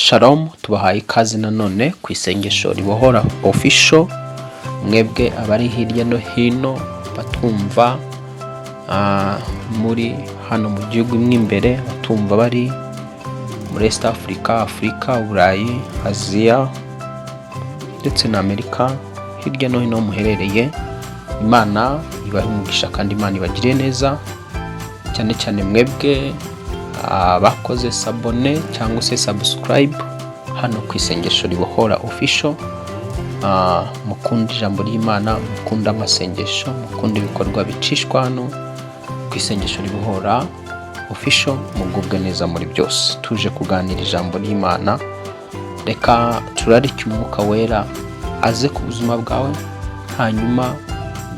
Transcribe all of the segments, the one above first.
Shalom, tubahaye ikaze nanone ku Isengesho Ribohora Official. Mwebwe abari hirya no hino batwumva, muri hano mu gihugu mo imbere, batumva bari muri East Africa, Afurika, Burayi, Aziya ndetse na Amerika, hirya no hino muherereye, Imana ibahe umugisha kandi Imana ibagire neza, cyane cyane mwebwe abakoze s'abonner cyangwa se subscribe hano ku Isengesho Ribohora Official. Mukunda ijambo ry'Imana, mukunda amasengesho, mukunda ibikorwa bicishwa hano ku Isengesho Ribohora Official, mugubwe neza muri byose. Tuje kuganira ijambo ry'Imana. Reka turarike Umwuka Wera aze ku buzima bwawe, hanyuma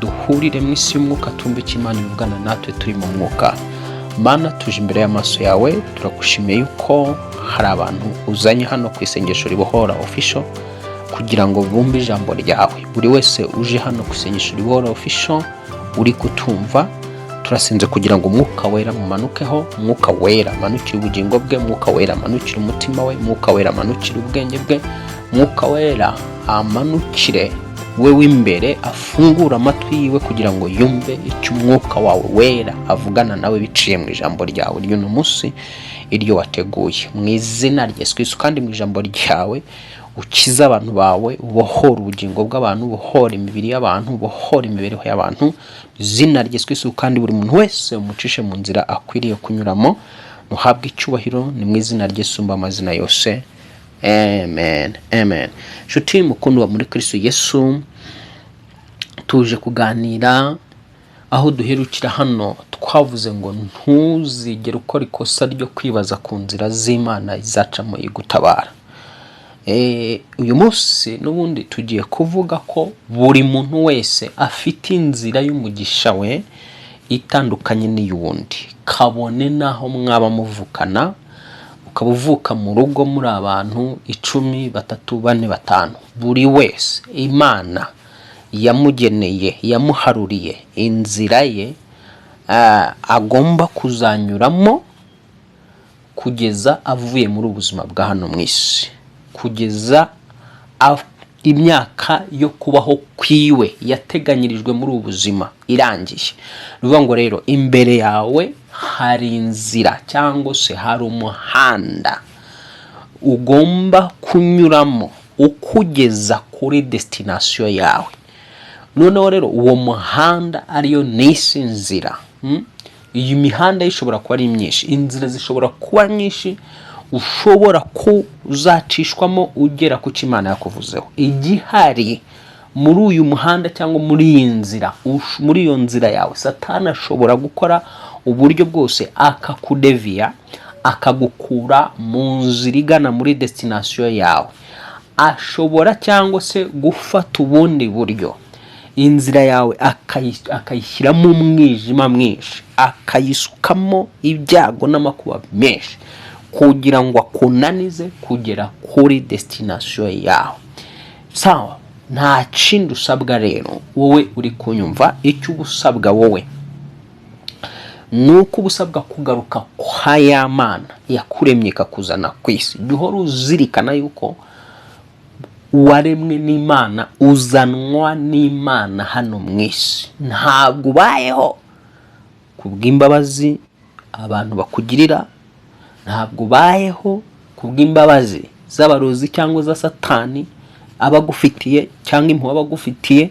duhurire mu isi y'umwuka, tumve icyo Imana ivugana natwe turi mu mwuka. Mana, tuje imbere y'amaso yawe, turagushimiye yuko hari abantu uzanye hano ku Isengesho Ribohora Official kugira ngo bumve ijambo ryawe. Buri wese uje hano ku Isengesho Ribohora Official uri kutumva, turasenze kugira ngo Umwuka Wera mumanukeho. Umwuka Wera amanukire ubugingo bwe, Umwuka Wera amanukire umutima we, Umwuka Wera amanukire ubwenge bwe, Umwuka Wera amanukire we w'imbere, afungure amatwi yiwe kugira ngo yumve icyo Umwuka wawe Wera avugana nawe biciye mu ijambo ryawe ry'uno munsi, iryo wateguye mu izina rya Yesu Kristo. Kandi mu ijambo ryawe ukize abantu bawe, ubohore ubugingo bw'abantu, ubohore imibiri y'abantu, ubohore imibereho y'abantu mu izina rya Yesu Kristo. Kandi buri muntu wese umucishe mu nzira akwiriye kunyuramo, muhabwe icyubahiro. Ni mu izina ry'isumba amazina yose, amen, amen. Nshuti mukundwa muri Kristo Yesu, tuje kuganira. Aho duherukira hano twavuze ngo ntuzigere ukora ikosa ryo kwibaza ku nzira z'Imana izacamo igutabara. Uyu munsi n'ubundi tugiye kuvuga ko buri muntu wese afite inzira y'umugisha we itandukanye n'iy'uwundi, kabone n'aho mwaba muvukana, ukaba uvuka mu rugo muri abantu 10, batatu, bane, batanu, buri wese Imana yamugeneye, yamuharuriye inzira ye agomba kuzanyuramo kugeza avuye muri ubu buzima bwa hano mu isi, kugeza imyaka yo kubaho kwiwe yateganyirijwe muri ubu buzima irangiye. Ni ukuvuga ngo rero imbere yawe hari inzira cyangwa se hari umuhanda ugomba kunyuramo ukugeza kuri destination yawe. Noneho rero uwo muhanda ariyo nisi nzira, Iyi mihanda ishobora kuba ari myinshi, inzira zishobora kuba nyinshi ushobora kuzacishwamo ugera ku cyo Imana yakuvuzeho. Igihari muri uyu muhanda cyangwa muri iyi nzira, muri iyo nzira yawe, Satani ashobora gukora uburyo bwose akakudeviya, akagukura mu nzira igana muri destination yawe. Ashobora cyangwa se gufata ubundi buryo, inzira yawe akayishyiramo umwijima mwinshi, akayisukamo ibyago n'amakuba menshi kugira ngo akunanize kugera kuri destination yawe. Sawa, nta kindi usabwa rero wowe uri kunyumva. Icyo uba usabwa wowe ni uko uba usabwa kugaruka kwa ya Mana yakuremye ikakuzana ku isi. Jya uhora uzirikana yuko waremwe n'Imana, uzanwa n'Imana hano mu isi. Ntabwo ubayeho ku bw'imbabazi abantu bakugirira, ntabwo ubayeho ku bw'imbabazi z'abarozi cyangwa za Satani aba agufitiye cyangwa impuhwe aba agufitiye.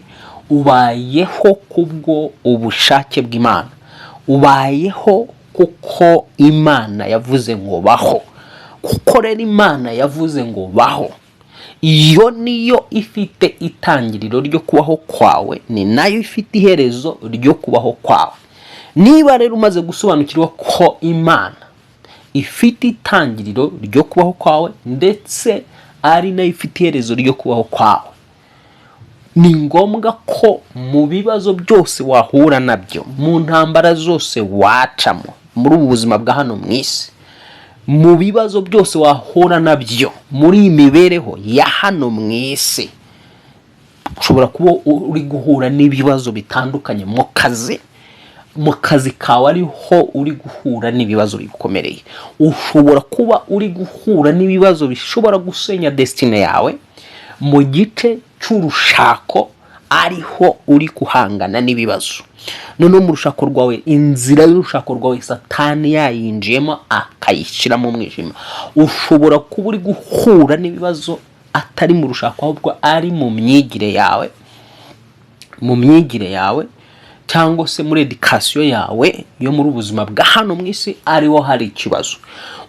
Ubayeho kubwo ubushake bw'Imana, ubayeho kuko Imana yavuze ngo baho. Kuko rero Imana yavuze ngo baho, iyo niyo ifite itangiriro ryo kubaho kwawe, ni nayo ifite iherezo ryo kubaho kwawe. Niba rero umaze gusobanukirwa ko Imana ifite itangiriro ryo kubaho kwawe ndetse ari nayo ifite iherezo ryo kubaho kwawe, ni ngombwa ko mu bibazo byose wahura nabyo, mu ntambara zose wacamo muri ubu buzima bwa hano mu isi, mu bibazo byose wahura nabyo muri iyi mibereho ya hano mu isi, ushobora kuba uri guhura n'ibibazo bitandukanye mu kazi. Mu kazi kawe ariho uri guhura n'ibibazo bigukomereye. Ushobora kuba uri guhura n'ibibazo bishobora gusenya destinée yawe. Mu gice cy'urushako ariho uri guhangana n'ibibazo. Noneho mu rushako rwawe, inzira y'urushako rwawe, Satani yayinjiyemo akayishyiramo umwijima. Ushobora kuba uri guhura n'ibibazo atari mu rushako, ahubwo ari mu myigire yawe, mu myigire yawe cyangwa se muri éducation yawe yo muri ubuzima bwa hano mu isi, ariho hari ikibazo.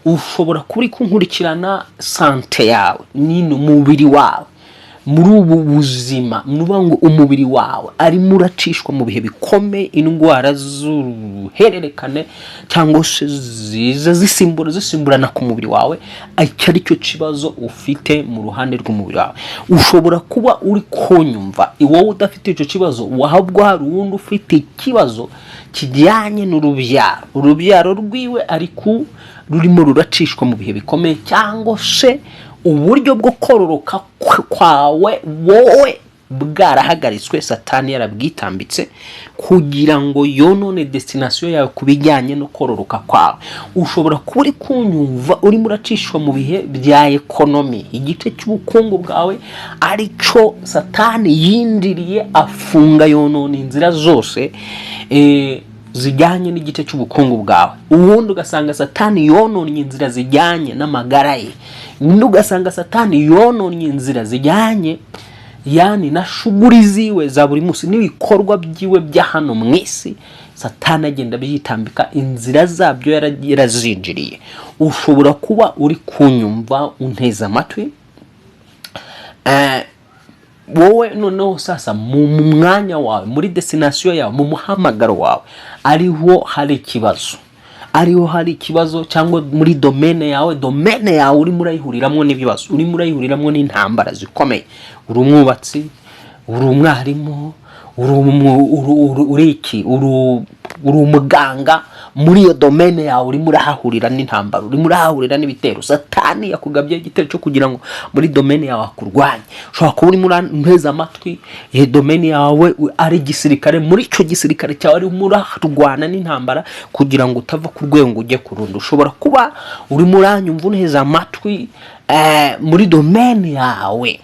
Ushobora kuba uri kunkurikirana, santé yawe nyine, umubiri wawe muri ubu buzima, ni ukuvuga ngo umubiri wawe arimo uracishwa mu bihe bikomeye, indwara z'uruhererekane cyangwa se ziza zisimbura zisimburana ku mubiri wawe, icyo ari cyo kibazo ufite mu ruhande rw'umubiri wawe. Ushobora kuba uri kunyumva, wowe udafite icyo kibazo, ahubwo hari uwundi ufite ikibazo kijyanye n'urubyaro. Urubyaro rwiwe ariko rurimo ruracishwa mu bihe bikomeye, cyangwa se uburyo bwo kororoka kwawe wowe bwarahagaritswe, Satani yarabwitambitse kugira ngo yonone destination yawe ku bijyanye no kororoka kwawe. Ushobora kuba uri kunyumva urimo uracishwa mu bihe bya économie, igice cy'ubukungu bwawe aricyo Satani yinjiriye afunga, yonona inzira zose zijyanye n'igice cy'ubukungu bwawe. Ubundi ugasanga Satani yononnye inzira zijyanye n'amagara ye, undi ugasanga Satani yononnye inzira zijyanye yani na shughuli ziwe za buri munsi n'ibikorwa byiwe bya hano mu isi. Satani agenda abyitambika, inzira zabyo yarazinjiriye. Ushobora kuba uri kunyumva, unteze amatwi, wowe noneho sasa mu mwanya wawe, muri destination yawe, mu muhamagaro wawe ariho hari ikibazo, ariho hari ikibazo, cyangwa muri domaine yawe. Domaine yawe urimo urayihuriramo n'ibibazo, urimo urayihuriramo n'intambara zikomeye. Uri umwubatsi, uri umwarimu, uri iki, uri umuganga, muri iyo domaine yawe urimo urahahurira n'intambara, urimo urahahurira n'ibitero. Satani yakugabye igitero cyo kugira ngo muri domaine yawe akurwanye. Ushobora kuba urimo uranteze amatwi, iyo domaine yawe ari igisirikare, muri icyo gisirikare cyawe urimo urarwana n'intambara kugira ngo utava ku rwego ngo ujye ku rundi. Ushobora kuba urimo uranyumva, unteze amatwi, muri domaine yawe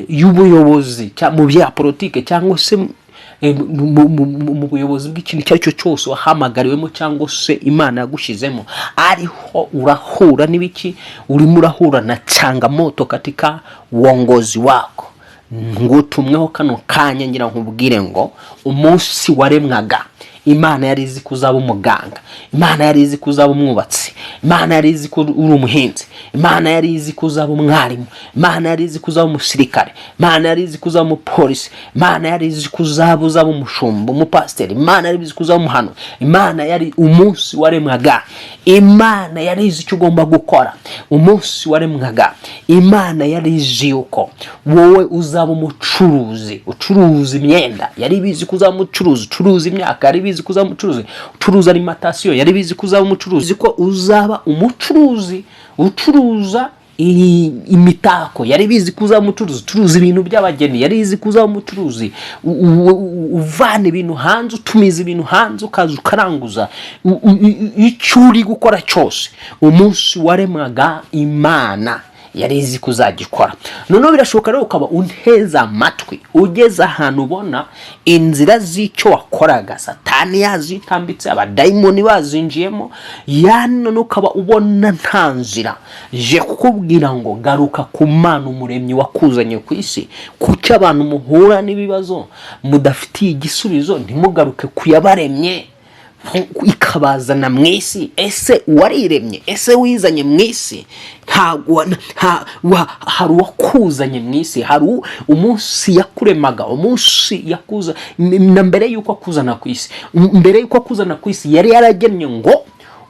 y'ubuyobozi mu bya politike, cyangwa se mu buyobozi bw'ikintu icyo ari cyo cyose wahamagariwemo cyangwa se Imana yagushyizemo, ariho urahura n'ibiki, urimo urahura na changamoto katika uongozi wako. Ngutumweho kano kanya ngira nkubwire ngo umunsi waremwaga, Imana yari izi ko uzaba umuganga, Imana yari izi ko uzaba umwubatsi, Imana yari izi ko uri umuhinzi, Imana yari izi ko uzaba umwarimu, Imana yari izi ko uzaba umusirikare, Imana yari izi ko uzaba umupolisi, Imana yari izi ko uzaba umushumba, umupasiteri, Imana yari izi ko uzaba umuhanuzi. Imana yari, umunsi waremwaga, Imana yari izi icyo ugomba gukora. Umunsi waremwaga, Imana yari izi yuko wowe uzaba umucuruzi ucuruza imyenda, yari ibizi ko uzaba umucuruzi ucuruza imyaka, yari ibizi ko uzaba umucuruzi ucuruza alimentation, yari ibizi ko uzaba umucuruzi, ko uzaba umucuruzi ucuruza imitako, yari bizi ko uzaba umucuruzi ucuruza ibintu by'abageni, yari izi ko uzaba umucuruzi uvana ibintu hanze, utumiza ibintu hanze, ukaza ukaranguza. Icyo uri gukora cyose, umunsi waremwaga, Imana yari izi ko uzagikora. Noneho birashoboka rero ukaba unteze amatwi, ugeze ahantu ubona inzira z'icyo wakoraga Satani yazitambitse, abadayimoni bazinjiyemo, yani none ukaba ubona nta nzira. Je kukubwira ngo garuka ku Mana umuremyi wakuzanye ku isi. Kuki abantu muhura n'ibibazo mudafitiye igisubizo ntimugaruke kuyabaremye ikabazana mu isi? Ese wariremye? Ese wizanye mu isi? Ntabwo hari uwakuzanye mu isi. Hari umunsi yakuremaga, umunsi yakuza na mbere y'uko akuzana ku isi, mbere y'uko akuzana ku isi yari yaragennye ngo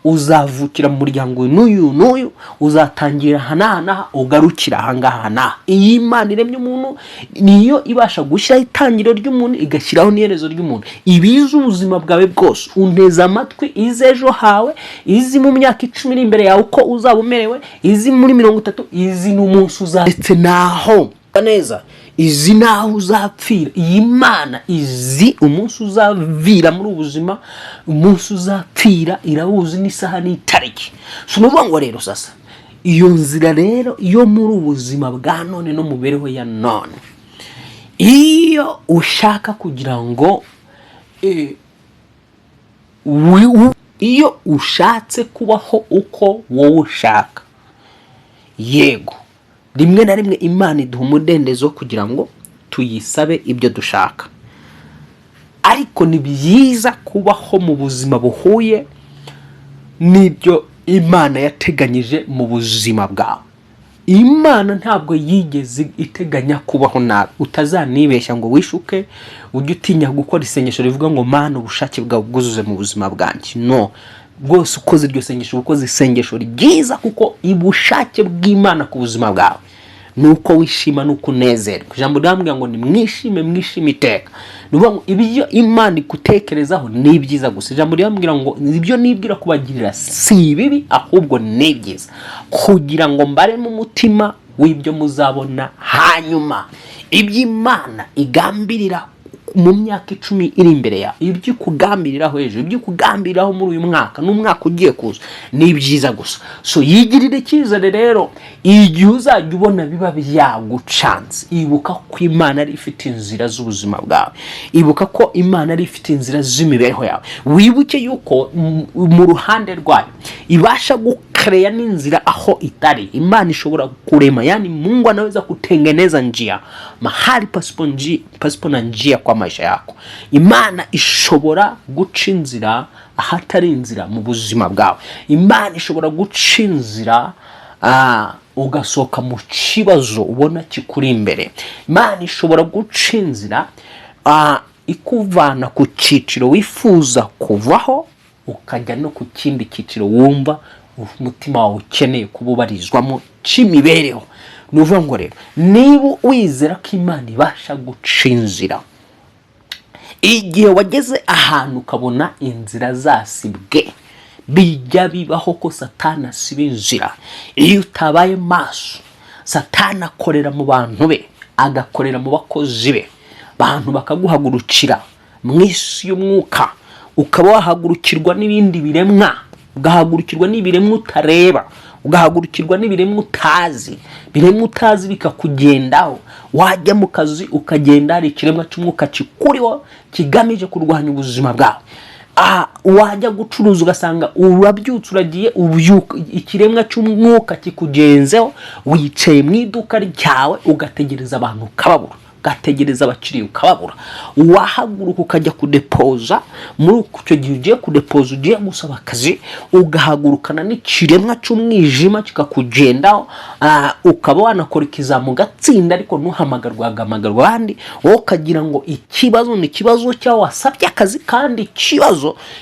uzavukira mu muryango uyu n'uyu n'uyu, uzatangira aha n'aha n'aha, ugarukira aha ngaha n'aha. Iyi Imana iremye umuntu niyo ibasha gushyiraho itangiriro ry'umuntu, igashyiraho n'iherezo ry'umuntu, ibizi ubuzima bwawe bwose. Unteze amatwi, izi ejo hawe, izi mu myaka 10 iri imbere yawe uko uzaba umerewe, izi muri 30, izi n'umunsi uza ndetse n'aho. Neza izi n'aho uzapfira. Iyi Mana izi umunsi uzavira muri ubu buzima, umunsi uzapfira irawuzi, n'isaha n'itariki. So ni ukuvuga ngo rero sasa iyo nzira rero yo muri ubu buzima bwa none no mu mibereho ya none, iyo ushaka kugira ngo iyo ushatse kubaho uko wowe ushaka, yego, rimwe na rimwe Imana iduha umudendezo kugira ngo tuyisabe ibyo dushaka, ariko ni byiza kubaho mu buzima buhuye n'ibyo Imana yateganyije mu buzima bwawe. Imana ntabwo yigeze iteganya kubaho nabi. Utazanibeshya ngo wishuke, ujye utinya gukora isengesho rivuga ngo: "Mana, ubushake bwawe bwuzuze mu buzima bwanjye." No rwose ukoze iryo sengesho uba ukoze isengesho ryiza, kuko ubushake bw'Imana ku buzima bwawe ni uko wishima, ni uko unezerwa. Ijambo rirambwira ngo nimwishime, mwishime iteka. Ni ukuvuga ngo ibyo Imana igutekerezaho ni ibyiza gusa. Ijambo rirambwira ngo ibyo nibwira kubagirira si ibibi, ahubwo ni ibyiza, kugira ngo mbaremo umutima w'ibyo muzabona hanyuma. Ibyo Imana igambirira mu myaka 10 iri imbere yawe, ibyo ikugambiriraho ejo, ibyo ikugambiriraho muri uyu mwaka n'umwaka ugiye kuza, ni byiza gusa. So yigirire icyizere rero. Igihe uzajya ubona biba byagucanze, ibuka ko Imana ari ifite inzira z'ubuzima bwawe, ibuka ko Imana ari ifite inzira z'imibereho yawe. Wibuke yuko mu ruhande rwayo ibasha gukereya n'inzira aho itari. Imana ishobora kurema, yani Mungu anaweza kutengeneza njia mahali pasipo njia, pasipo na njia kwa maisha yako. Imana ishobora guca inzira ahatari inzira mu buzima bwawe. Imana ishobora guca inzira ugasohoka mu kibazo ubona kikuri imbere. Imana ishobora guca inzira ikuvana ku cyiciro wifuza kuvaho, ukajya no ku kindi cyiciro wumva umutima wawe ukeneye kuba ubarizwamo cy'imibereho. Ni ukuvuga ngo rero niba wizera ko Imana ibasha guca inzira, igihe wageze ahantu ukabona inzira zasibwe, bijya bibaho ko Satani asiba inzira. Iyo utabaye maso, Satani akorera mu bantu be, agakorera mu bakozi be, abantu bakaguhagurukira mu isi y'umwuka, ukaba wahagurukirwa n'ibindi biremwa, ugahagurukirwa n'ibiremwa utareba, ugahagurukirwa n'ibiremwa utazi, biremwa utazi bikakugendaho. Wajya mu kazi ukagenda hari ikiremwa cy'umwuka kikuriho kigamije kurwanya ubuzima bwawe. Wajya gucuruza ugasanga urabyutse uragiye, ubyuka ikiremwa cy'umwuka kikugenzeho, wicaye mu iduka ryawe ugategereza abantu ukababura, ugategereza abakiriya ukababura. Wahaguruka ukajya kudepoza, muri icyo gihe ugiye kudepoza, ugiye gusaba akazi, ugahagurukana n'ikiremwa cy'umwijima kikakugendaho, ukaba wanakora ikizamu ugatsinda, ariko ntuhamagarwe, hagahamagarwa abandi. Wowe ukagira ngo ikibazo ni ikibazo cyawe wasabye akazi, kandi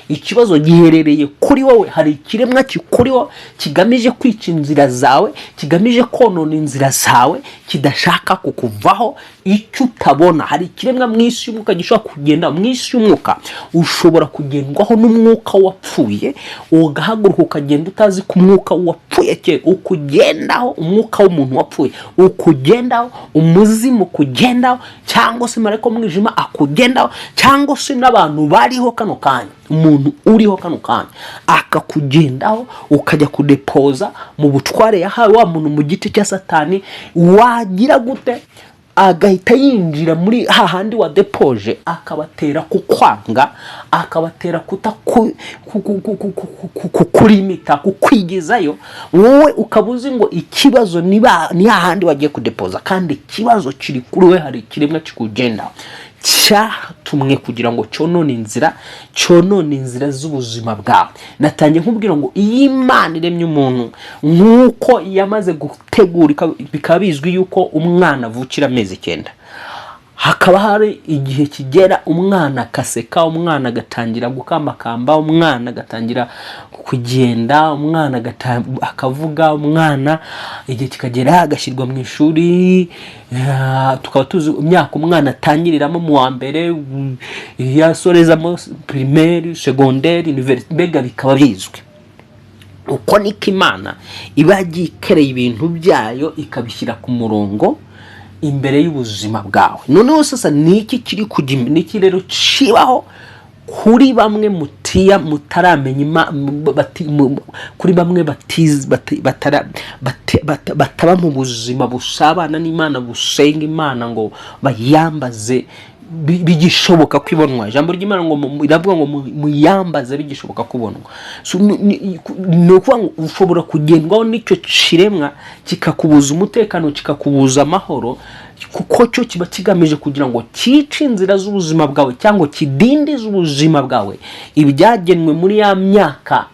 ikibazo giherereye kuri wowe. Hari ikiremwa kikuriho kigamije kwica inzira zawe, kigamije konona inzira zawe, kidashaka kukuvaho. Icyo utabona, hari ikiremwa mu isi y'umwuka gishobora kugenda mu isi y'umwuka. Ushobora kugendwaho n'umwuka wapfuye, ugahaguruka ukagenda utazi ko umwuka wapfuye kera ukugendaho, umwuka w'umuntu wapfuye ukugendaho, umuzimu ukugendaho, cyangwa se marayika w'umwijima akugendaho, cyangwa se n'abantu bariho kano kanya, umuntu uriho kano kanya akakugendaho, ukajya kudepoza mu butware yahawe wa muntu mu gice cya Satani. Wagira gute, agahita yinjira muri hahandi wa depoje, akabatera kukwanga, akabatera kukurimita, kukwigezayo. Wowe ukaba uzi ngo ikibazo ni hahandi wagiye kudepoza, kandi ikibazo kiri kuri we. Hari ikiremwa kikugenda cyatumwe kugira ngo cyonone inzira, cyonone inzira z'ubuzima bwawe. Natangiye nkubwira ngo iyo Imana iremye umuntu, nk'uko yamaze gutegura, bikaba bizwi yuko umwana avukira amezi 9, hakaba hari igihe kigera umwana akaseka, umwana agatangira gukambakamba, umwana agatangira kugenda, umwana akavuga, umwana igihe kikagera agashyirwa mu ishuri. Tukaba tuzi imyaka umwana atangiriramo mu wa mbere, yasorezamo primaire, secondaire, université, mbega bikaba bizwi. Uko niko Imana iba yagiye ikereye ibintu byayo, ikabishyira ku murongo. imbere y'ubuzima bwawe. Noneho sasa ni iki kiri kujya ni iki rero kibaho kuri bamwe mutiya mutaramenya kuri bamwe batizi bataba mu buzima busabana n'Imana, busenga Imana ngo bayambaze bigishoboka kwibonwa? Ijambo ry'Imana ngo riravuga ngo muyambaze bigishoboka kubonwa. So, ni ukuvuga ngo ushobora kugendwaho n'icyo kiremwa kikakubuza umutekano, kikakubuza amahoro, kuko cyo kiba kigamije kugira ngo cyice inzira z'ubuzima bwawe cyangwa kidindize ubuzima bwawe, ibyagenwe muri ya myaka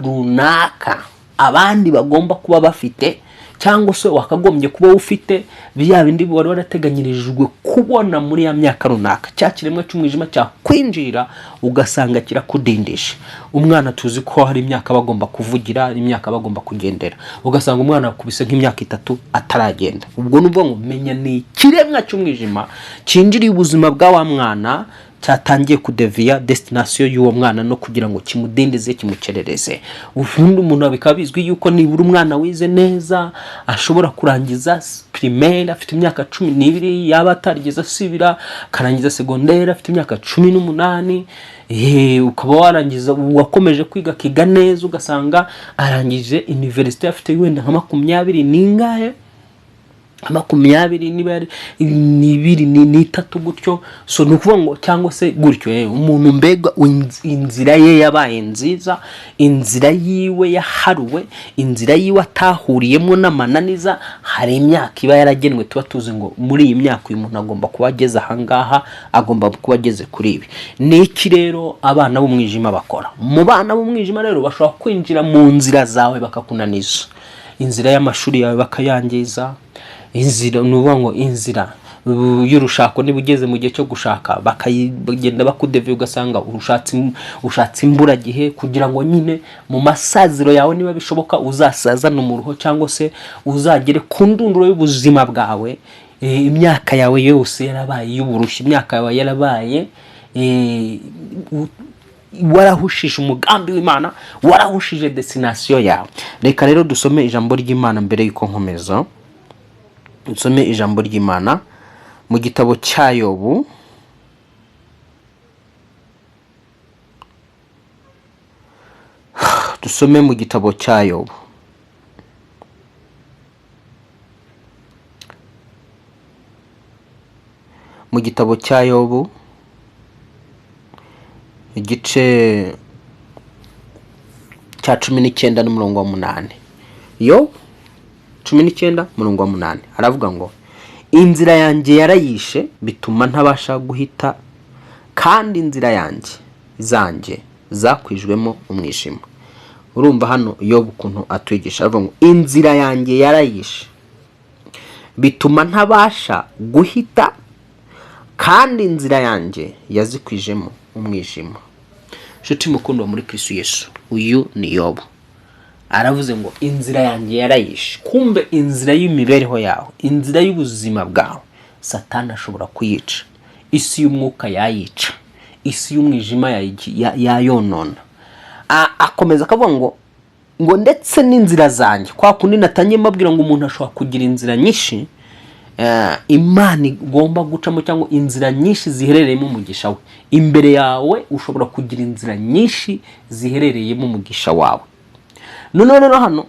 runaka abandi bagomba kuba bafite, cyangwa se wakagombye kuba ufite bya bindi wari warateganyirijwe kubona muri ya myaka runaka. Cya kiremwa cy'umwijima cyakwinjira ugasanga kirakudindisha. Umwana tuzi ko hari imyaka bagomba kuvugira, hari imyaka bagomba kugendera, ugasanga umwana akubise nk'imyaka 3 ataragenda. Ubwo ni ukuvuga ngo menya ni ikiremwa cy'umwijima cyinjiriye ubuzima bwa wa mwana, cyatangiye kudeviya destination y'uwo mwana no kugira ngo kimudindize, kimukerereze. Ubundi umuntu bikaba bizwi yuko nibura umwana wize neza ashobora kurangiza primaire afite imyaka 12, yaba atarigeze asibira akarangiza secondaire afite imyaka 18. Ukaba warangiza, wakomeje kwiga akiga neza, ugasanga arangije université afite wenda nka makumyabiri n'ingahe, makumyabiri niba ari n'ibiri n'itatu gutyo. So ni ukuvuga ngo cyangwa se gutyo, umuntu mbega inzira ye yabaye nziza, inzira yiwe yaharuwe, inzira yiwe atahuriyemo n'amananiza. Hari imyaka iba yaragenwe, tuba tuzi ngo muri iyi myaka uyu muntu agomba kuba ageze ahangaha, agomba kuba ageze kuri ibi. Ni iki rero abana b'umwijima bakora? Mu bana b'umwijima rero bashobora kwinjira mu nzira zawe bakakunaniza, inzira y'amashuri yawe bakayangiza, inzira, ni ukuvuga ngo inzira y'urushako, niba ugeze mu gihe cyo gushaka bakagenda bakudeviye, ugasanga ushatse imburagihe, kugira ngo nyine mu masaziro yawe niba bishoboka uzasazane umuruho, cyangwa se uzagere ku ndunduro y'ubuzima bwawe, imyaka yawe yose yarabaye iy'uburushyi, imyaka yawe yarabaye warahushije umugambi w'Imana, warahushije destination yawe. Reka rero dusome ijambo ry'Imana mbere y'uko nkomeza. Nsome ijambo ry'Imana mu gitabo cya Yobu, dusome mu gitabo cya Yobu, mu gitabo cya Yobu igice cya 19 n'umurongo wa 8. Yobu 19 umurongo wa 8 aravuga ngo: "Inzira yanjye yarayishe, bituma ntabasha guhita, kandi inzira yanjye zanjye zakwijwemo umwijima." Urumva hano Yobu ukuntu atwigisha, aravuga ngo: "Inzira yanjye yarayishe, bituma ntabasha guhita, kandi inzira yanjye yazikwijemo umwijima." Nshuti mukundwa muri Kristo Yesu, uyu ni Yobu aravuze ngo: "Inzira yanjye yarayishe." Kumbe inzira y'imibereho yawe, inzira y'ubuzima bwawe, Satani ashobora kuyica, isi y'umwuka yayica, isi y'umwijima yayonona. Akomeza akavuga ngo ndetse n'inzira zanjye, kwa kundi natangiye mbabwira ngo umuntu ashobora kugira inzira nyinshi Imana igomba gucamo, cyangwa inzira nyinshi ziherereyemo umugisha we. Imbere yawe ushobora kugira inzira nyinshi ziherereyemo umugisha wawe. Noneho rero hano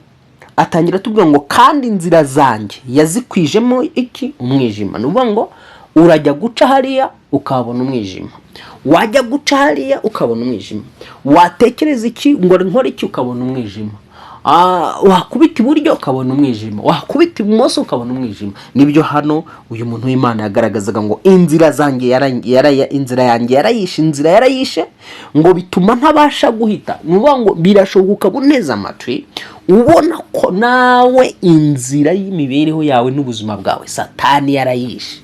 atangira atubwira ngo: "Kandi inzira zanjye yazikwijemo iki? Umwijima." Ni ukuvuga ngo urajya guca hariya ukabona umwijima, wajya guca hariya ukabona umwijima, watekereza iki ngo nkore iki ukabona umwijima, wakubita iburyo ukabona umwijima, wakubita ibumoso ukabona umwijima. Nibyo hano uyu muntu w'Imana yagaragazaga ngo: "Inzira zanjye inzira yanjye yarayishe, inzira yarayishe ngo bituma ntabasha guhita." Ni ukuvuga ngo birashoboka ukaba uneze amatwi ubona ko nawe inzira y'imibereho yawe n'ubuzima bwawe Satani yarayishe,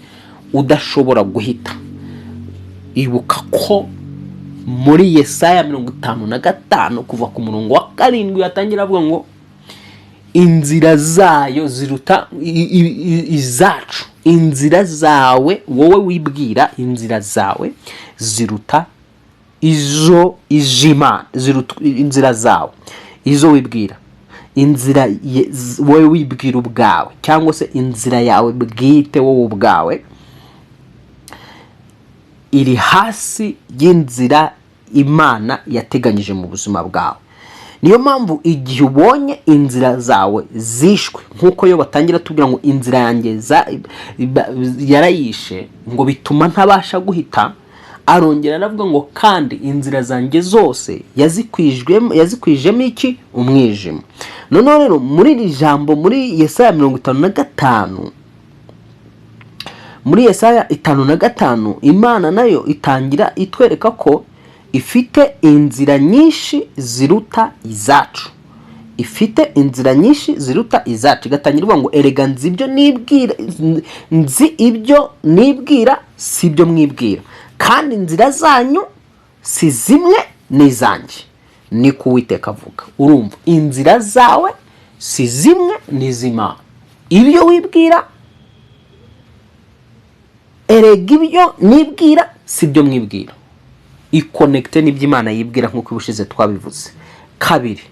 udashobora guhita. Ibuka ko muri Yesaya 55 kuva ku murongo wa 7 yatangira avuga ngo inzira zayo ziruta izacu. Inzira zawe wowe wibwira, inzira zawe ziruta izo iz'Imana, ziruta inzira zawe izo wibwira. Inzira wowe wibwira ubwawe, cyangwa se inzira yawe bwite wowe ubwawe, iri hasi y'inzira Imana yateganyije mu buzima bwawe. Niyo mpamvu igihe ubonye inzira zawe zishwe, nk'uko yo batangira tubwira ngo inzira yanjye yarayishe, ngo bituma ntabasha guhita. Arongera aravuga ngo kandi inzira zanjye zose yazikwijemo iki? Umwijima. Noneho rero muri iri jambo, muri Yesaya 55, muri Yesaya 55, Imana nayo itangira itwereka ko ifite inzira nyinshi ziruta izacu, ifite inzira nyinshi ziruta izacu. Igatangira ivuga ngo erega nzi ibyo nibwira, nzi ibyo nibwira si ibyo mwibwira, kandi inzira zanyu si zimwe n'izanjye, niko Uwiteka avuga. Urumva, inzira zawe si zimwe n'iz'Imana. Ibyo wibwira, erega ibyo nibwira si ibyo mwibwira. Iconnecte n'ibyo Imana yibwira, nk'uko ubushize twabivuze. Kabiri,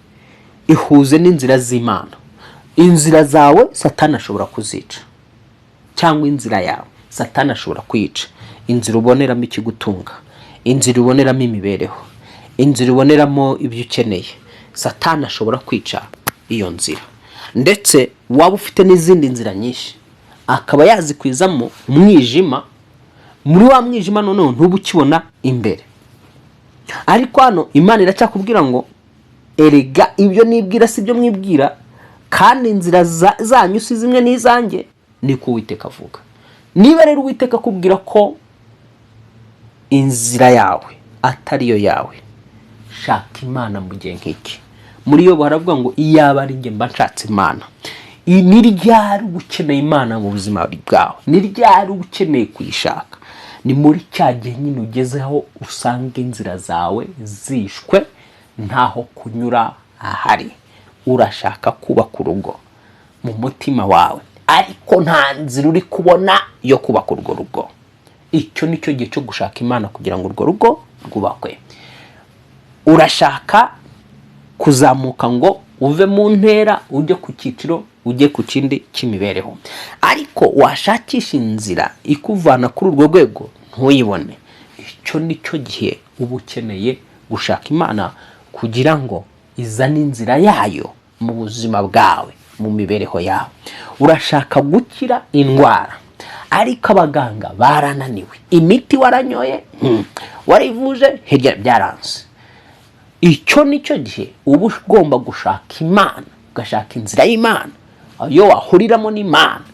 ihuze n'inzira z'Imana. Inzira zawe Satani ashobora kuzica, cyangwa inzira yawe Satani ashobora kuyica. Inzira uboneramo ikigutunga, inzira uboneramo imibereho, inzira uboneramo ibyo ukeneye, Satani ashobora kwica iyo nzira. Ndetse waba ufite n'izindi nzira nyinshi, akaba yazikwizamo umwijima. Muri wa mwijima noneho ntuba ukibona imbere. Ariko hano Imana iracyakubwira ngo erega ibyo nibwira si ibyo mwibwira, kandi inzira zanyu si zimwe n'izanjye, niko Uwiteka avuga. Niba rero Uwiteka akubwira ko inzira yawe atari yo yawe, shaka Imana mu gihe nk'iki. Muri yo baravuga ngo iyaba ari njye mba nshatse Imana. Ni ryari uba ukeneye Imana mu buzima bwawe? Ni ryari uba ukeneye kuyishaka? Ni muri cya gihe nyine ugezeho usanga inzira zawe zishwe, ntaho kunyura ahari. Urashaka kubaka urugo mu mutima wawe, ariko nta nzira uri kubona yo kubaka urwo rugo. Icyo ni cyo gihe cyo gushaka Imana kugira ngo urwo rugo rwubakwe. Urashaka kuzamuka ngo uve mu ntera ujye ku cyiciro, ujye ku kindi cy'imibereho, ariko washakisha inzira ikuvana kuri urwo rwego ntuyibone. Icyo ni cyo gihe uba ukeneye gushaka Imana kugira ngo izane inzira yayo mu buzima bwawe, mu mibereho yawe. Urashaka gukira indwara, ariko abaganga barananiwe, imiti waranyoye, warivuje hirya byaranze. Icyo ni cyo gihe uba ugomba gushaka Imana, ugashaka inzira y'Imana, iyo wahuriramo n'Imana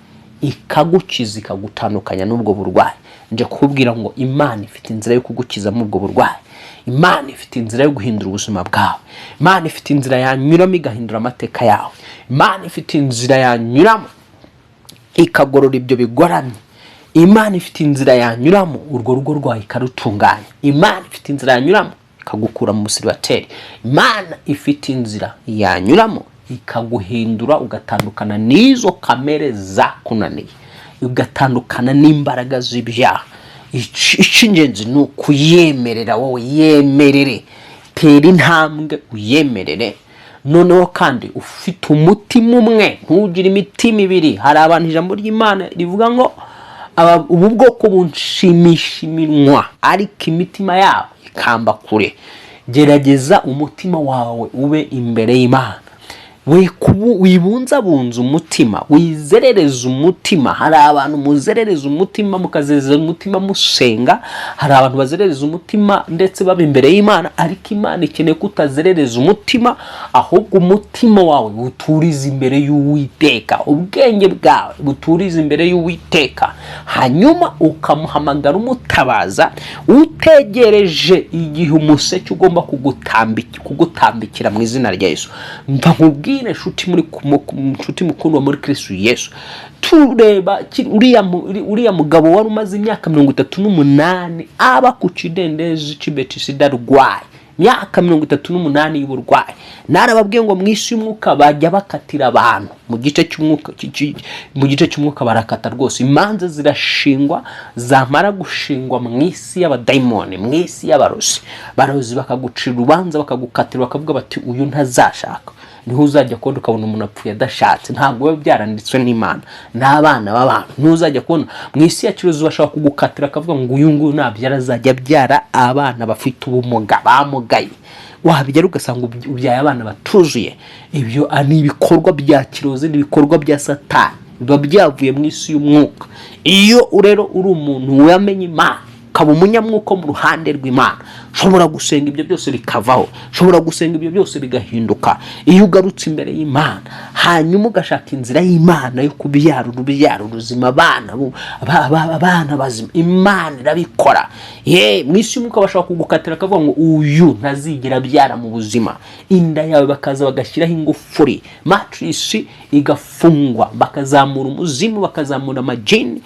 ikagukiza, ikagutandukanya n'ubwo burwayi. Nje kukubwira ngo Imana ifite inzira yo kugukiza muri ubwo burwayi. Imana ifite inzira yo guhindura ubuzima bwawe. Imana ifite inzira yanyuramo igahindura amateka yawe. Imana ifite inzira yanyuramo ikagorora ibyo bigoramye. Imana ifite inzira yanyuramo urwo rugo rwawe ikarutunganya. Imana ifite inzira yanyuramo ikagukura mu musiribateri. Imana ifite inzira yanyuramo ikaguhindura, ugatandukana n'izo kamere zakunaniye, ugatandukana n'imbaraga z'ibyaha. Icy'ingenzi ni ukuyemerera. Wowe yemerere, tera intambwe uyemerere. Noneho kandi ufite umutima umwe, ntugire imitima ibiri. Hari abantu ijambo ry'Imana rivuga ngo ubu bwoko bunshimisha iminwa, ariko imitima yabo ikamba kure. Gerageza umutima wawe ube imbere y'Imana. We wibunzabunza umutima, wizerereza umutima. Hari abantu muzerereza umutima, mukazerereza umutima musenga. Hari abantu bazerereza umutima ndetse baba imbere y'Imana, ariko Imana ikeneye ko utazerereza umutima, ahubwo umutima wawe uturiza imbere y'Uwiteka, ubwenge bwawe buturiza imbere y'Uwiteka, hanyuma ukamuhamagara umutabaza, utegereje igihe umuseke ugomba kugutambikira mu izina rya Yesu. Mva nkubwire, nshuti muri nshuti mukundwa muri Kristo Yesu, tureba uriya mugabo wari umaze imyaka 38 aba ku kidendezi cy'i Betisida arwaye, imyaka 38 y'uburwayi. Narababwiye ngo mu isi y'umwuka bajya bakatira abantu mu gice cy'umwuka, mu gice cy'umwuka barakata rwose. Imanza zirashingwa, zamara gushingwa mu isi y'abadayimoni, mu isi y'abarozi, barozi bakagucira urubanza, bakagukatira, bakavuga bati uyu ntazashaka. Niho uzajya kubona ukabona umuntu apfuye adashatse. Ntabwo biba byaranditswe n'Imana n'abana b'abantu. Niho uzajya kubona mu isi ya kirozi bashobora kugukatira, akavuga ngo uyu nguyu nabyara azajya abyara abana bafite ubumuga, bamugaye. Wabyara ugasanga ubyaye abana batuzuye. Ibyo ni ibikorwa bya kirozi, ni ibikorwa bya Satani, biba byavuye mu isi y'umwuka. Iyo rero uri umuntu wamenye Imana, ukaba umunyamwuka mu ruhande rw'Imana, ushobora gusenga ibyo byose bikavaho, ushobora gusenga ibyo byose bigahinduka. Iyo ugarutse imbere y'Imana, hanyuma ugashaka inzira y'Imana yo kubyara urubyaro ruzima, abana abana bazima, Imana irabikora. Ye, mu isi y'umwuka bashobora kugukatira, akavuga ngo uyu ntazigera abyara mu buzima. Inda yawe bakaza bagashyiraho ingufuri, matrice igafungwa, bakazamura umuzimu, bakazamura amajini,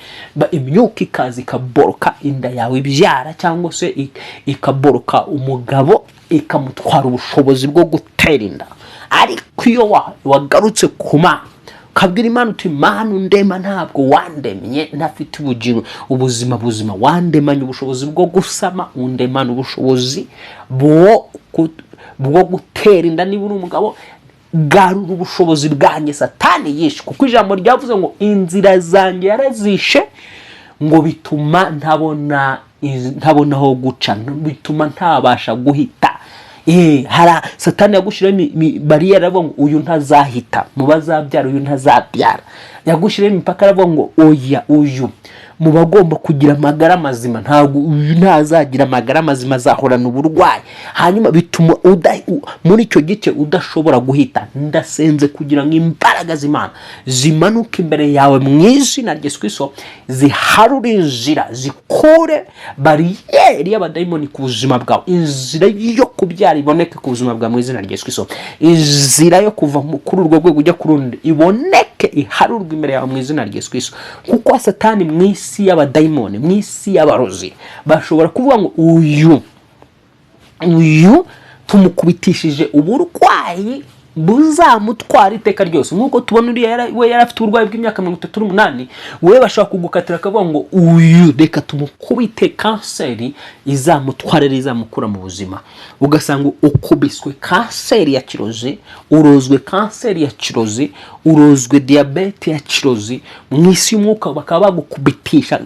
imyuka ikaza ikaboroka inda yawe ibyara, cyangwa se ikaboroka umugabo, ikamutwara ubushobozi bwo gutera inda. Ariko iyo wagarutse ku Mana, ukabwira Imana uti: "Mana undema, ntabwo wandemye ntafite ubugingo, ubuzima buzima. Wandemanye ubushobozi bwo gusama, undemana ubushobozi bwo gutera inda. Niba uri umugabo, garura ubushobozi bwanjye Satani yishe, kuko ijambo ryavuze ngo inzira zanjye yarazishe, ngo bituma ntabona aho guca, bituma ntabasha guhita." Hara Satani yagushyiraho bariyeri, aravuga ngo uyu ntazahita mu bazabyara, uyu ntazabyara. Yagushyiraho imipaka, aravuga ngo oya, uyu mu bagomba kugira amagara mazima ntabwo, uyu ntazagira amagara mazima, azahorana uburwayi. Hanyuma bituma muri icyo gice udashobora guhita. Ndasenze kugira ngo imbaraga z'Imana zimanuke imbere yawe mu izina rya Yesu Kristo, ziharure inzira, zikure bariyeri y'abadayimoni ku buzima bwawe, inzira yo kubyara iboneke ku buzima bwawe mu izina rya Yesu Kristo, inzira yo kuva kuri urwo rwego ujya ku rundi iboneke, iharurwe imbere yawe mu izina rya Yesu Kristo. Kuko Satani mu isi y'abadayimoni, mu isi y'abarozi, bashobora kuvuga ngo uyu tumukubitishije uburwayi buzamutwara iteka ryose, nk'uko tubona uriya we yari afite uburwayi bw'imyaka 38. We bashobora kugukatira, akavuga ngo uyu reka tumukubite kanseri izamutwara, izamukura mu buzima. Ugasanga ukubiswe kanseri ya kirozi, urozwe kanseri ya kirozi, urozwe diyabete ya kirozi. Mu isi y'umwuka bakaba bagukubitisha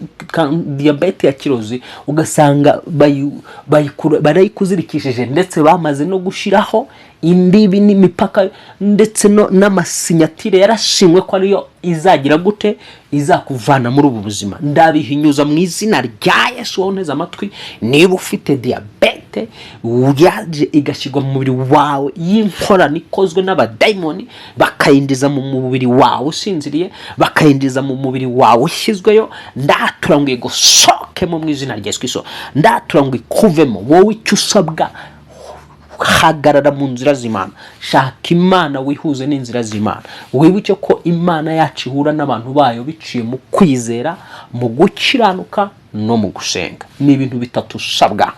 diyabete ya kirozi, ugasanga barayikuzirikishije, ndetse bamaze no gushyiraho imbibi n'imipaka, ndetse n'amasinyatire yarashimwe ko ariyo izagira gute, izakuvana muri ubu buzima. Ndabihinyuza mu izina rya Yesu. Wowe unteze amatwi, niba ufite diyabete yaje igashyirwa mu mubiri wawe y'inkorano ikozwe n'abadayimoni, bakayinjiza mu mubiri wawe usinziriye, bakayinjiza mu mubiri wawe ushyizweyo, ndatura ngo igusohokemo mu izina rya Yesu Kristo. Ndatura ngo ikuvemo. Wowe icyo usabwa, hagarara mu nzira z'Imana, shaka Imana, wihuze n'inzira z'Imana. Wibuke ko Imana yacu ihura n'abantu bayo biciye mu kwizera, mu gukiranuka no mu gusenga. Ni ibintu bitatu usabwa,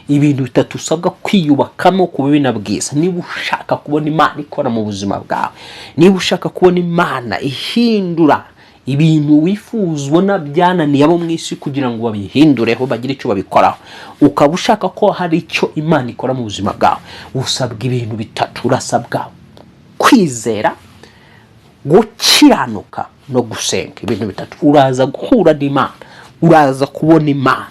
ibintu bitatu usabwa kwiyubakamo ku bubi na bwiza. Niba ushaka kubona Imana ikora mu buzima bwawe, niba ushaka kubona Imana ihindura ibintu wifuza, ubona byananiye abo mu isi kugira ngo babihindureho, bagire icyo babikoraho, ukaba ushaka ko hari icyo Imana ikora mu buzima bwawe, usabwa ibintu bitatu. Urasabwa kwizera, gukiranuka no gusenga. Ibintu bitatu, uraza guhura n'Imana, uraza kubona Imana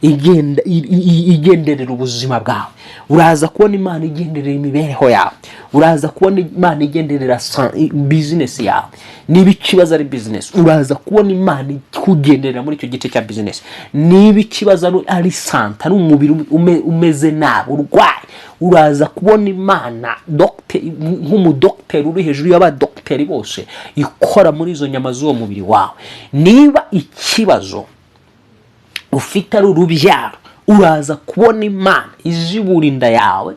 igenda igenderera ubuzima bwawe, uraza kubona Imana igenderera imibereho yawe, uraza kubona Imana igenderera bizinesi yawe. Niba ikibazo ari bizinesi, uraza kubona Imana ikugenderera muri icyo gice cya bizinesi. Niba ikibazo ari santé, ari umubiri umeze nabi, urwaye, uraza kubona Imana nk'umudogiteri uri hejuru y'abadogiteri bose ikora muri izo nyama z'uwo mubiri wawe. Niba ikibazo ufite ari urubyaro, uraza kubona Imana izibura inda yawe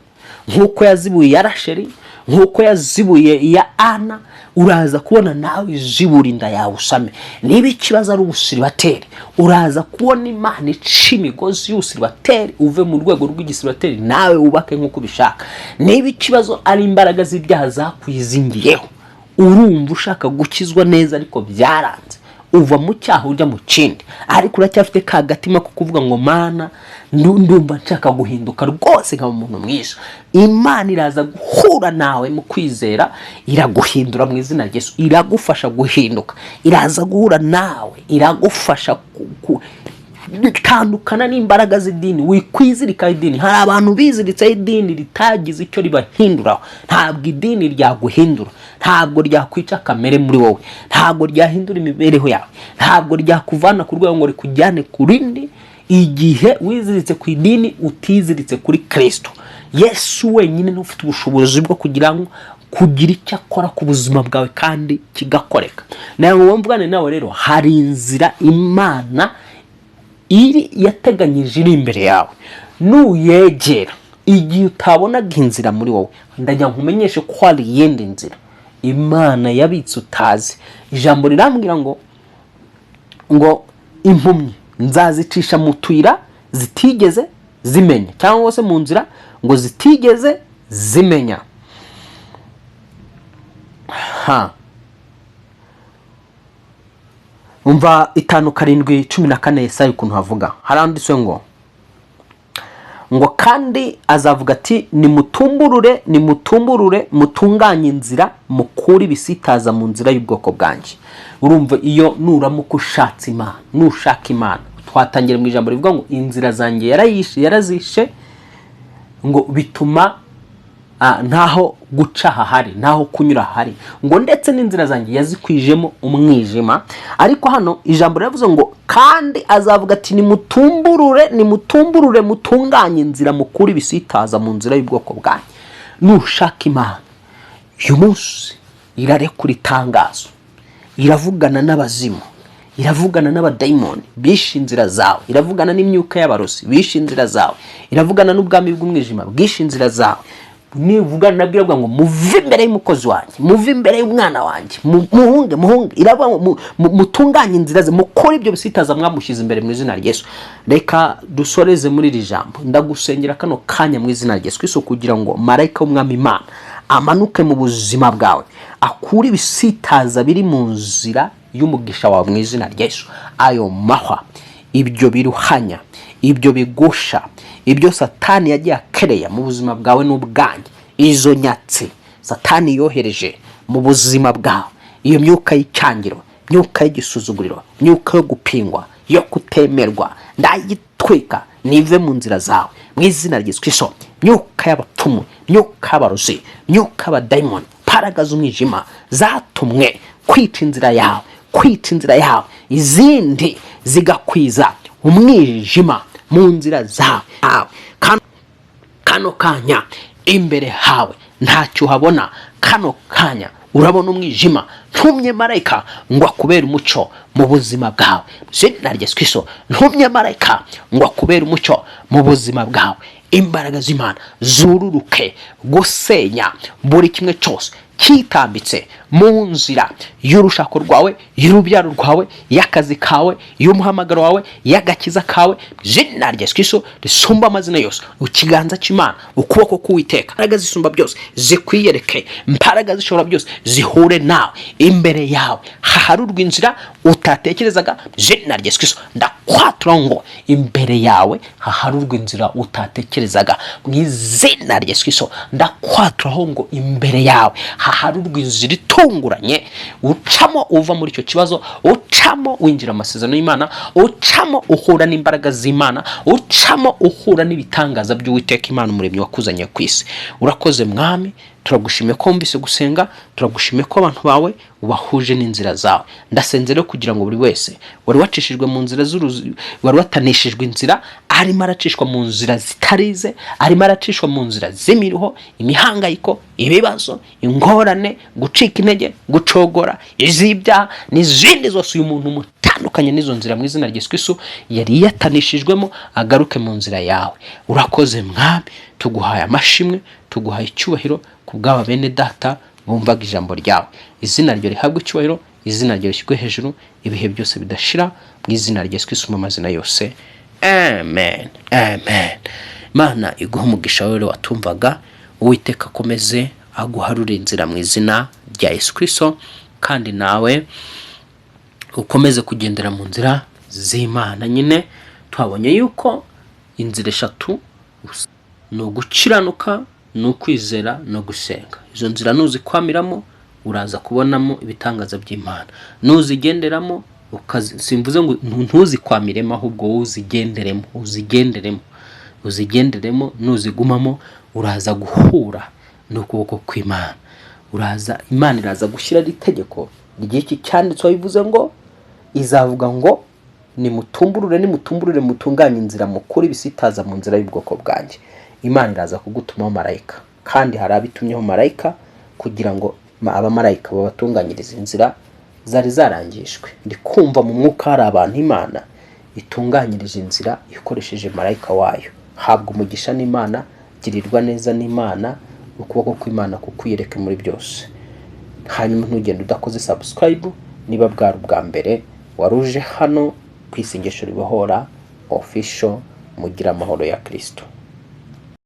nk'uko yazibuye iya Rasheli, nk'uko yazibuye iya Ana. Uraza kubona nawe izibura inda yawe usame. Niba ikibazo ari ubusiribateri, uraza kubona Imana ica imigozi y'ubusiribateri, uve mu rwego rw'igisiribateri, nawe wubake nk'uko ubishaka. Niba ikibazo ari imbaraga z'ibyaha zakwizingiyeho, urumva ushaka gukizwa neza ariko byaranze, Uva mu cyaha ujya mu kindi, ariko uracyafite ka gatima ko kuvuga ngo: "Mana, ndumva nshaka guhinduka rwose nkaba umuntu mwiza." Imana iraza guhura nawe mu kwizera, iraguhindura mu izina rya Yesu, iragufasha guhinduka. Iraza guhura nawe, iragufasha tandukana n'imbaraga z'idini. Wikwizirikaho idini. Hari abantu biziritseho idini ritagize icyo ribahinduraho. Ntabwo idini ryaguhindura, ntabwo ryakwica kamere muri wowe, ntabwo ryahindura imibereho yawe, ntabwo ryakuvana ku rwego ngo rikujyane ku rindi. Igihe wiziritse ku idini utiziritse kuri Kirisito Yesu wenyine, niwe ufite ubushobozi bwo kugira ngo kugira icyo akora ku buzima bwawe kandi kigakoreka. Nawe mvugane nawe rero, hari inzira Imana iri yateganyije iri imbere yawe nuyegera. Igihe utabonaga inzira muri wowe, ndajya nkumenyeshe ko hari iyindi nzira Imana yabitse utazi. Ijambo rirambwira ngo impumyi nzazicisha mu tuyira zitigeze zimenya, cyangwa se mu nzira ngo zitigeze zimenya. Ha, umva 5:7-14, Yesaya ukuntu havuga. Haranditswe ngo kandi azavuga ati: "Nimutumburure, nimutumburure, mutunganye inzira, mukure ibisitaza mu nzira y'ubwoko bwanjye." Urumva, iyo nuramuka ushatse Imana, nushaka Imana, twatangira mu ijambo rivuga ngo inzira zanjye yarayishe, yarazishe, ngo bituma ntaho guca hahari, ntaho kunyura hahari, ngo ndetse n'inzira zanjye yazikwijemo umwijima. Ariko hano ijambo riravuze ngo kandi azavuga ati: "Nimutumburure, nimutumburure, mutunganye inzira, mukure ibisitaza mu nzira y'ubwoko bwanjye." Nushaka Imana uyu munsi, irarekura itangazo, iravugana n'abazimu, iravugana n'abadayimoni bishe inzira zawe, iravugana n'imyuka y'abarozi bishe inzira zawe, iravugana n'ubwami bw'umwijima bwishe inzira zawe. Nivugana nabwo iravuga ngo: "Muve imbere y'umukozi wanjye, muve imbere y'umwana wanjye, muhunge, muhunge." Iravuga ngo mutunganye inzira ze, mukore ibyo bisitaza mwamushyize imbere mu izina rya Yesu. Reka dusoreze muri iri jambo. Ndagusengera kano kanya mu izina rya Yesu Kristo kugira ngo marayika w'Umwami Imana amanuke mu buzima bwawe, akure ibisitaza biri mu nzira y'umugisha wawe mu izina rya Yesu. Ayo mahwa, ibyo biruhanya, ibyo bigusha, ibyo Satani yagiye akereya mu buzima bwawe n'ubwanjye, izo nyatsi Satani yohereje mu buzima bwawe, iyo myuka y'icyangiro, myuka y'igisuzuguriro, myuka yo gupingwa, yo kutemerwa, ndayitwika nive mu nzira zawe mu izina rya Yesu Kristo. Myuka y'abapfumu, myuka y'abarozi, myuka y'abadayimoni, mbaraga z'umwijima zatumwe kwica inzira yawe, kwica inzira yawe, izindi zigakwiza umwijima mu nzira zawe, kano kanya imbere hawe ntacyo uhabona, kano kanya urabona umwijima, ntumye marayika ngo akubere umucyo mu buzima bwawe mu izina rya Yesu Kristo. Ntumye marayika ngo akubere umucyo mu buzima bwawe. Imbaraga z'Imana zururuke gusenya buri kimwe cyose cyitambitse mu nzira y'urushako rwawe, y'urubyaro rwawe, y'akazi kawe, y'umuhamagaro wawe, y'agakiza kawe, mu izina rya Yesu Kristo risumba amazina yose. Ikiganza cy'Imana, ukuboko k'Uwiteka, imbaraga zisumba byose zikwiyereke, imbaraga zishobora byose zihure nawe. Imbere yawe haharurwa inzira utatekerezaga mu izina rya Yesu Kristo. Ndakwatura ngo imbere yawe haharurwa inzira utatekerezaga mu izina rya Yesu Kristo. Ndakwaturaho ngo imbere yawe haharurwa inzira itunguranye ucamo uva muri icyo kibazo, ucamo winjira amasezerano y'Imana, ucamo uhura n'imbaraga z'Imana, ucamo uhura n'ibitangaza by'Uwiteka Imana Umuremyi wakuzanye ku isi. Urakoze Mwami, turagushimiye ko wumvise gusenga, turagushimiye ko abantu bawe ubahuje n'inzira zawe. Ndasenze rero kugira ngo buri wese wari wacishijwe mu nzira z'uruzi, wari watanishijwe inzira, arimo aracishwa mu nzira zitarize, arimo aracishwa mu nzira z'imiruho, imihangayiko, ibibazo, ingorane, gucika intege, gucogora, iz'ibyaha n'izindi zose, uyu muntu mutandukanye n'izo nzira mu izina rya Yesu Kristo yari yatanishijwemo, agaruke mu nzira yawe. Urakoze Mwami, tuguhaye amashimwe, tuguhaye icyubahiro ku bw'aba bene data bumvaga ijambo ryawe. Izina ryo rihabwe icyubahiro, izina ryo rishyirwe hejuru ibihe byose bidashira, mu izina rya Yesu Kristo mu mazina yose, amen, amen. Imana iguha umugisha rero watumvaga. Uwiteka akomeze aguharure inzira mu izina rya Yesu Kristo. Kandi nawe Ukomeze kugendera mu nzira z'Imana. Nyine twabonye yuko inzira eshatu ni ugukiranuka, ni ukwizera no gusenga. Izo nzira nuzikwamiramo, uraza kubonamo ibitangaza by'Imana nuzigenderamo. Simvuze ngo ntuzikwamiremo, ahubwo wowe uzigenderemo, uzigenderemo, uzigenderemo. Nuzigumamo, uraza guhura n'ukuboko kw'Imana. Uraza, Imana iraza gushyiraho itegeko ry'iki cyanditswe, bivuze ngo izavuga ngo: "Nimutumburure, nimutumburure, mutunganye inzira, mukure ibisitaza mu nzira y'ubwoko bwanjye." Imana iraza kugutumaho marayika, kandi hari abitumyeho marayika kugira ngo abamarayika babatunganyirize inzira zari zarangijwe. Ndi kumva mu mwuka hari abantu Imana itunganyirije inzira ikoresheje marayika wayo. Habwa umugisha n'Imana, girirwa neza n'Imana, ukuboko kw'Imana kukwiyereke muri byose. Hanyuma ntugende udakoze subscribe niba bwari ubwa mbere wari uje hano ku Isengesho Ribohora Official. Mugire amahoro ya Kristo.